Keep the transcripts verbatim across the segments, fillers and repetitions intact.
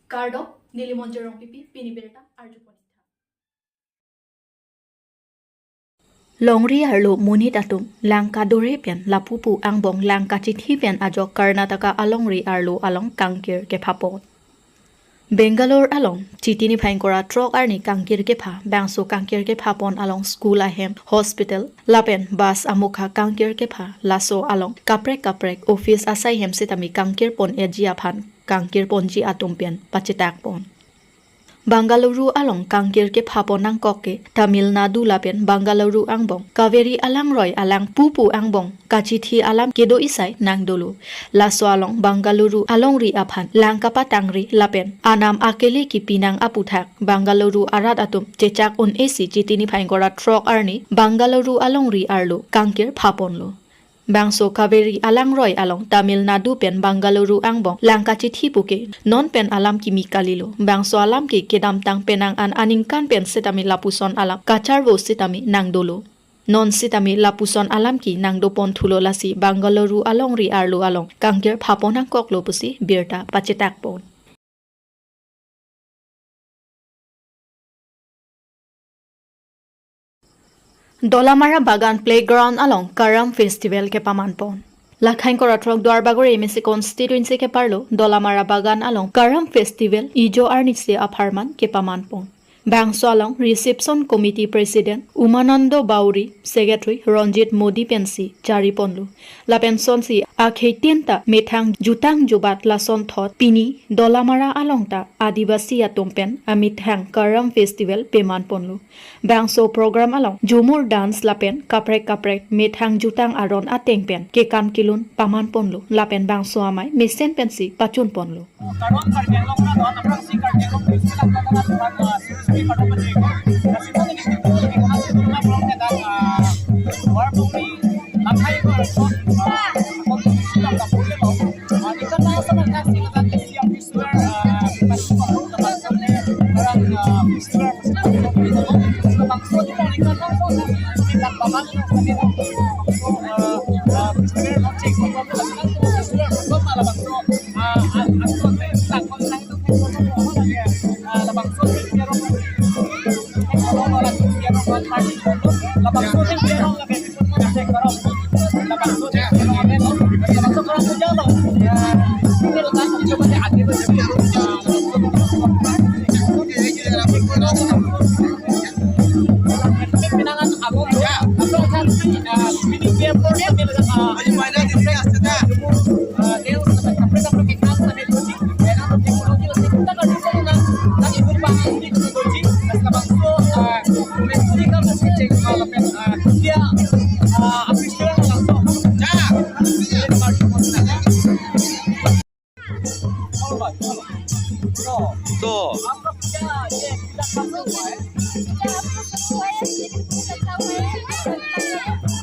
Kardom, neli Monjir Rongpipi, pini birta arjupon-ik tha. Longri arlo monit atum lang kadore pen lapu pu angbong lang kachithi pen ajok Karnataka alongri arlo along kangkir kephapon. Bangalore along Chiti niphai ingkoi ra throk arni kangkir kepha, bangso kangkir kephapon along school ahem, hospital lapen bus amukha kangkir kepha, laso along kaprek kaprek office asai hem sitame kangkir pon-eji aphan kangkir ponji atum pen pachetak pon. Bangalore along kangkir kephapon nangkok ke Tamil Nadu lapen Bangalore angbong Kaveri alangroi alang pupu angbong kachithi alam kedo isai nangdolo. Laso along Bangalore alongri aphan lang kapatangri lapen anam akele kipi nang aputhak Bangalore arat atum chechak un-esi Chiti niphai ingkoi ra throk arni Bangalore alongri arlo kangkir phaponlo. Bangso Kaveri alangroi along Tamil Nadu pen Bangalore angbong lang kachithi puke non pen alam kimi kalilo. Bangso alam ke kedamtang penang an aningkan pen sitame lapuson alam kacharvo sitame nangdolo. Non sitame lapuson alam ke nangdopon thulo, lasi Bangalore alongri arlo along kangkir phapon nangkoklo pusi birta pachetak pon. Dolamara Bagan Playground along Karam Festival kepaman pon. Lakhai ingkoi ra throk Duarbagori M A C constituency keparlo Dolamara Bagan along Karam Festival ijo arnisi apharman kepaman pon. Bangso along Reception Committee President Umanando Bauri, Secretary Ranjit Modi pensi jari ponlo. Lapen sonsi akhei tin ta methang jutang jubat lasonthot pini Dolamara along ta Adivasi atum pen amethang Karam Festival peman ponlo. Bangso program along jhumur dance lapen kaprek kaprek methang jutang aron ateng pen kekan kelun paman ponlo, lapen bangso amei mesen pensi pachun ponlo. Karam Karbi Anglong ta don, aphrangsi Karbi Anglong District along ta don, ah, Sri Sri Karam Patrick. Kasi mo naging dito, naging mga sinurma from na don, ah, War Bumi, Lakhai War, ah, War Bumi, Sri Lanka, Pune lo. Ah, ningkan na sa nagkasi na don, isi ang festival, ah, kasi ko ang nabasa na, parang, ah, festival, kasi ko ang nabasa na, so, ningkan na sa, ningkan pa man, ningkan pa man, so, ah, ah, festival, no, check, so, festival, so, malabang, so, तो।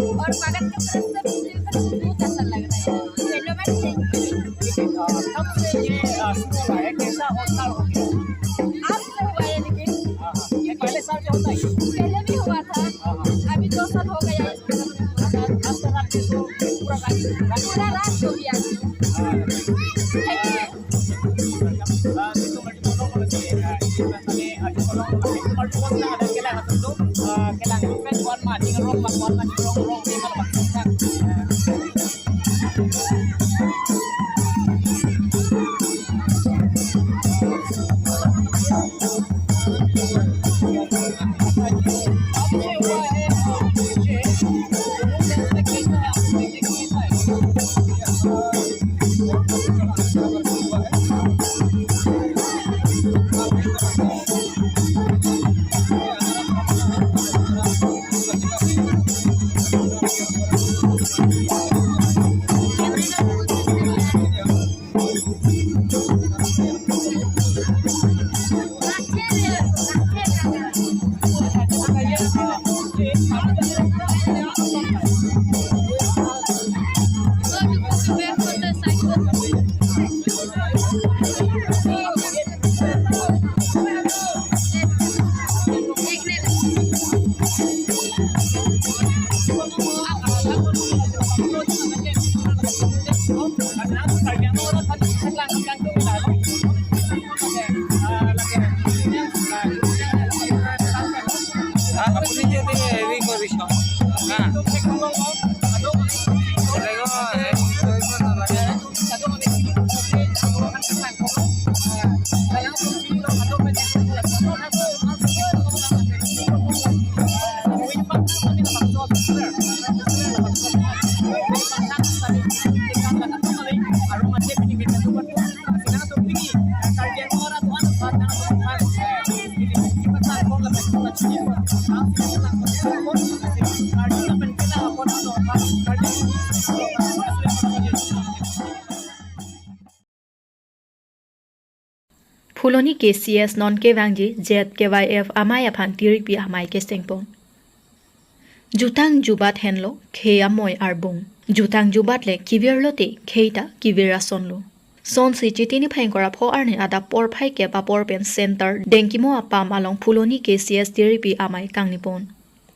और मगध के तरफ से भी बहुत अच्छा लग रहा है। ये जो मैं देख रही हूँ। कब से ये, अ, शुरू हुआ है? कैसा होता हो गया? आज से हुआ है, लेकिन हाँ, हाँ। ये पहले साल क्या होता है? पहले भी हुआ था। हाँ, हाँ। अभी दो साल हो गया है। पूरा रात हो गया। Phuloni K C S non kevangji Z K Y F amei aphan tiripi amei kesengpon. Jutang jubat henlo khei amoi arbung. Jutang jubat le kevir lote khei ta kevir asonlo. Sonsi Chiti niphai ingkoi ra pho arni adap porphai kep apor pen Center Dengkimo apam along Phuloni K C S tiripi amei kangnipon.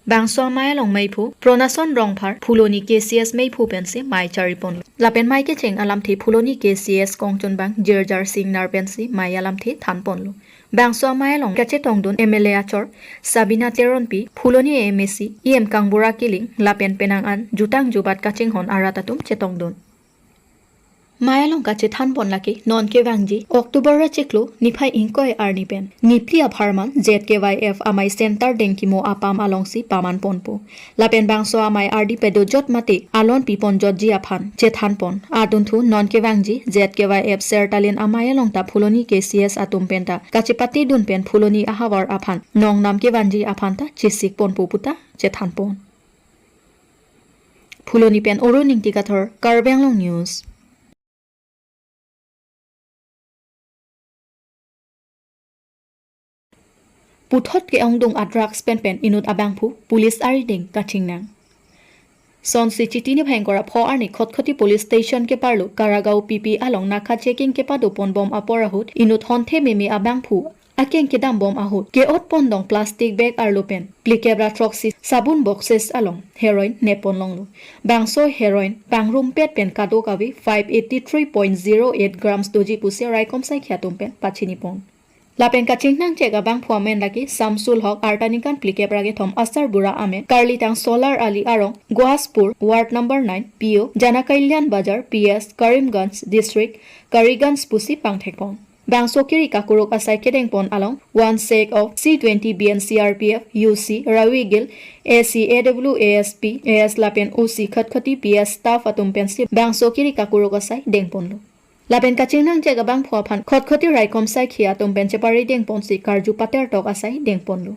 Bangso amei along meiphu Pronason Rongphar Phuloni K C S meiphu pensi mei charipon. Lapen mei kecheng alamthe Phuloni K C S kongchunbang Jirjar Singnar pensi mei alamthe thanponlo. Bangso amei along kachetongdun M L A achor Sabina Teronpi, Phuloni M A C E M Kangbura Killing, lapen penang an jutang jubat kachinghon arat atum chetongdun. Mei along kachethanpon lake non kevangji October ra chiklo niphai ingkoi arni pen niphli apharman Z K Y F amei Center Dengkimo apam alongsi pamanponpo. Lapen bangso amei ardi pedojot mate alon piponjotji aphan chethanpon. Adunthu non kevangji Z K Y F Sertalin amei along ta Phuloni K C S atum penta kachepatedun pen Phuloni ahavar aphan nongnam kevanji aphan ta chesikponpo puta chethanpon. Phuloni pen Arun Ingti Kathar, Karbi Anglong News. Puthot ke-ongdung a-drugs penpen inut abangphu police arideng kachingnang. Sonsi Chiti niphai ingkoi ra pho arni Khatkhati Police Station keparlo Karagaon P P along naka checking kepadoponbom apor ahut inut honthe meme abangphu akeng kedambom ahut ke-otpondong plastic bag arlo pen phlikep ra throksi sabun boxes along heroin nepponlonglo. Bangso heroin pangrumpet pen kadokave five eighty three point zero eight grams doji pusi raikom saikhi atum pen pachinipon. Lapen kachingnangchek abangphu amen lake Samsul Hok, arta ningkan phlikep ra kethom, Asarbura amen, karlitang Solar Ali arong, Guaspur, Ward number nine, P O, Jana Kalyan Bazar, P S, Karimganj District, Kariganj pusi pangthekpon. Bangso kiri kakuruk asai kedengpon along one sack of C twenty B N C R P F, U C, Rawi Gill, A C, A W, A S P, A S lapen O C Khatkhati P S staff atum pensi bangso kiri kakuruk asai dengponlo. Lapen kachingnangchek abangphu aphan Khatkhati raikom saikhi atum pen chepari dengponsi karju patertok asai dengponlo.